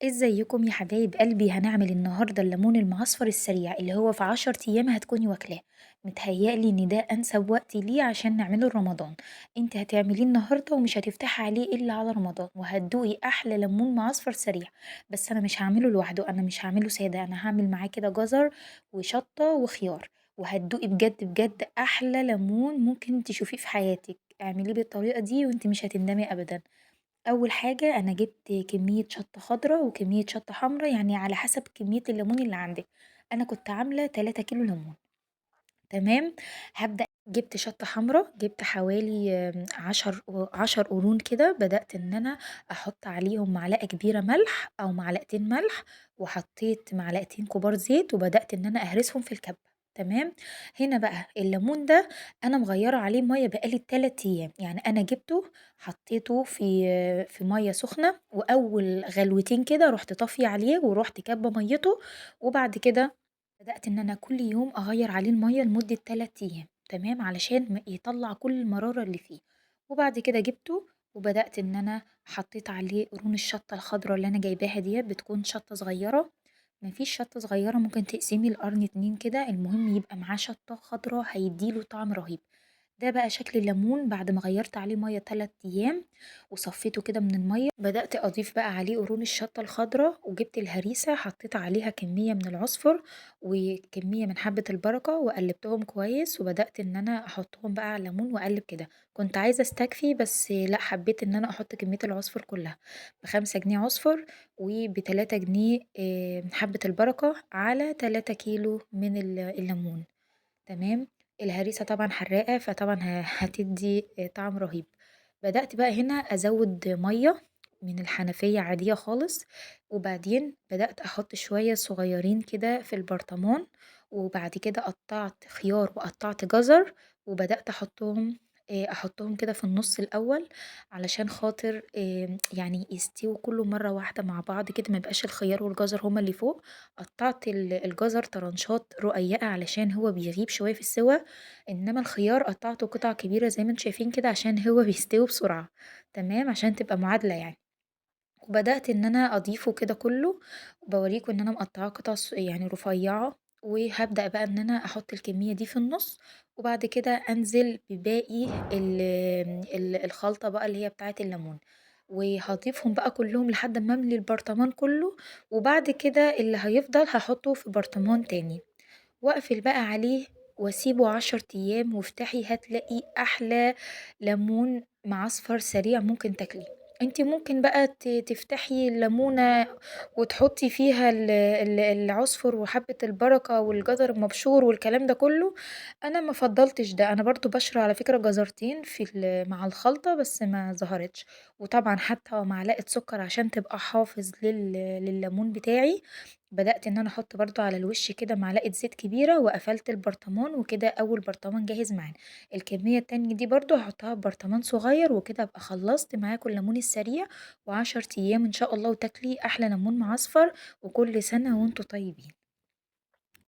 ازيكم يا حبايب قلبي؟ هنعمل النهاردة الليمون المعصفر السريع اللي هو في 10 ايام هتكوني واكلاه. متهيألي ان ده انسب وقت ليه عشان نعمله رمضان. انت هتعمليه النهاردة ومش هتفتحي عليه الا على رمضان، وهتدوقي احلى ليمون معصفر سريع. بس انا مش هعمله لوحده، انا مش هعمله سادة، انا هعمل معاه كده جزر وشطة وخيار، وهتدوقي بجد بجد احلى ليمون ممكن تشوفيه في حياتك. اعمليه بالطريقة دي وانت مش هتندمي ابدا. اول حاجة انا جبت كمية شطة خضرا وكمية شطة حمرا، يعني على حسب كمية الليمون اللي عندك. انا كنت عاملة 3 كيلو ليمون، تمام. هبدأ جبت شطة حمرا، جبت حوالي 10 قرون كده. بدأت ان انا احط عليهم معلقة كبيرة ملح او معلقتين ملح، وحطيت معلقتين كبار زيت، وبدأت ان انا اهرسهم في الكبة، تمام. هنا بقى الليمون ده انا مغيرة عليه مية بقالي 3 ايام، يعني انا جبته حطيته في مية سخنة، واول غلوتين كده رحت طافية عليه ورحت كبة ميته، وبعد كده بدأت ان انا كل يوم اغير عليه المية لمدة 3 ايام، تمام، علشان يطلع كل المرارة اللي فيه. وبعد كده جبته وبدأت ان انا حطيت عليه قرون الشطة الخضراء اللي انا جايباها ديت، بتكون شطة صغيرة، مفيش شطة صغيرة ممكن تقسمي القرن 2 كده، المهم يبقى معاه شطة خضراء هيديله طعم رهيب. ده بقى شكل الليمون بعد ما غيرت عليه مية 3 ايام وصفيته كده من المية. بدأت اضيف بقى عليه قرون الشطة الخضراء، وجبت الهريسة حطيت عليها كمية من العصفر وكمية من حبة البركة وقلبتهم كويس، وبدأت ان انا احطهم بقى على الليمون واقلب كده. كنت عايزة استكفي بس لا، حبيت ان انا احط كمية العصفر كلها، ب5 جنيه عصفر وبتلاتة جنيه، حبة البركة على 3 كيلو من الليمون، تمام. الهريسة طبعا حراقة، فطبعا هتدي طعم رهيب. بدأت بقى هنا أزود مية من الحنفية عادية خالص، وبعدين بدأت أحط شوية صغيرين كده في البرطمان، وبعد كده قطعت خيار وقطعت جزر وبدأت أحطهم كده في النص الأول علشان خاطر، يستووا كله مرة واحدة مع بعض كده، ما يبقاش الخيار والجزر هما اللي فوق. قطعت الجزر طرنشات رقيقة علشان هو بيغيب شوية في السوا، إنما الخيار قطعته قطع كبيرة زي ما انتم شايفين كده عشان هو بيستوي بسرعة، تمام، عشان تبقى معادلة يعني. وبدأت إن أنا أضيفه كده كله، بوريكم إن أنا مقطعاه قطع رفيعة. وهبدأ بقى إن أنا أحط الكمية دي في النص، وبعد كده أنزل بباقي الخلطة بقى اللي هي بتاعة الليمون، وهضيفهم بقى كلهم لحد ما أملي البرطمان كله، وبعد كده اللي هيفضل هحطه في برطمان تاني، وأقفل بقى عليه واسيبه 10 ايام، وافتحي هتلاقي احلى ليمون معصفر سريع ممكن تاكليه. انتي ممكن بقى تفتحي الليمونة وتحطي فيها العصفر وحبة البركة والجزر المبشور والكلام ده كله. انا ما فضلتش ده، انا برضو بشر على فكرة جزرتين مع الخلطة بس ما ظهرتش، وطبعا حتى معلقة سكر عشان تبقى حافظ لليمون بتاعي. بدأت ان انا احط برضو على الوش كده معلقة زيت كبيرة، وقفلت البرطمان، وكده اول برطمان جاهز معانا. الكمية التانية دي برضو هحطها في برطمان صغير، وكده ابقى خلصت معاكم الليمون السريع. وعشر ايام ان شاء الله وتاكلي احلى ليمون معصفر، وكل سنة وانتم طيبين.